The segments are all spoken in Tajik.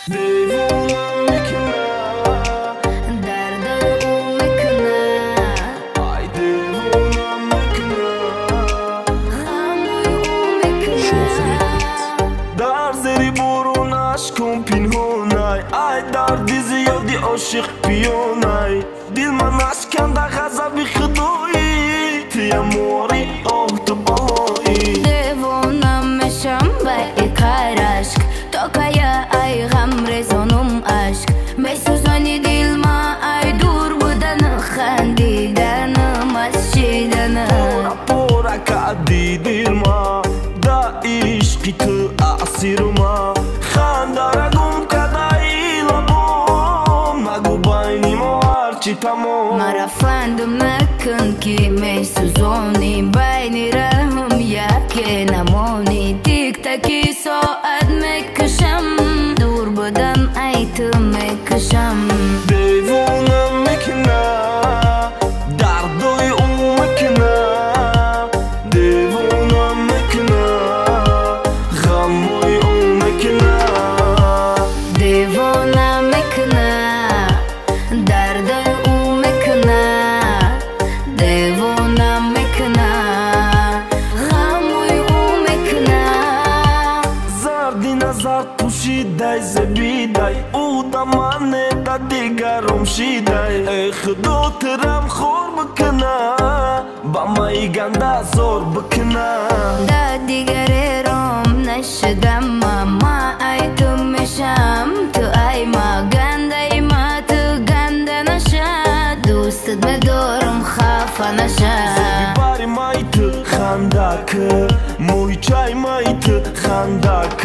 Девона мекуна, дардои ӯ мекуна, ай девона мекуна, ғамои ӯ мекуна. Шох Рекордс. Дар зери борон ашком пинҳонай, ай дарди зиёди ошиқ пиёнай. Дил ман ашканда ғазаби худоӣ, тиямори оҳ ту балоӣ. Девона мешам ба иқар ашк, то кая ай ғам резонум ашк. Месӯзони дил ма ай дур будан, хандиданам аз шидан. Пора пора кардӣ дилма, да ишқи ту асирма. Хандара гум кардаи лабом, нагӯ байни мо ҳарчи тамом. Мара фандум накун, ки месӯзонӣ, байни раҳм яке намонӣ. Тиктаки соат мекушам, дур будан ай ту мекушам. Девона мекуна, дардои ӯ мекуна, девона мекуна, ғамои ӯ мекуна. Девона мекуна, дардои ӯ мекуна, девона мекуна, ғамои ӯ мекуна. Зарди назар пӯшидай, зебидай, ӯ да мане, да дигаром шидай. Эй худо, тирам хор бикуна, ба майи ганда зор бикуна. Да дигаре ром нашудам, ма ай ту мешам, ту ай ма, гандаи ма ту ганда наша, дӯстат медорам, хафа наша. Зеби бари май ту хандак, мӯйчаи май ту хандак,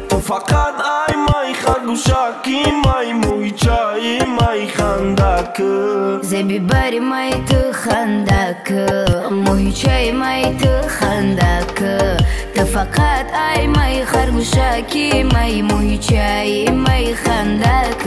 ту фақат ай май харгӯшаки май, мӯйчаи май хандак. Зеби бари май ту хандак, мӯйчаи май ту хандак, ту фақат ай май харгӯшаки май, мӯйчаи май хандак.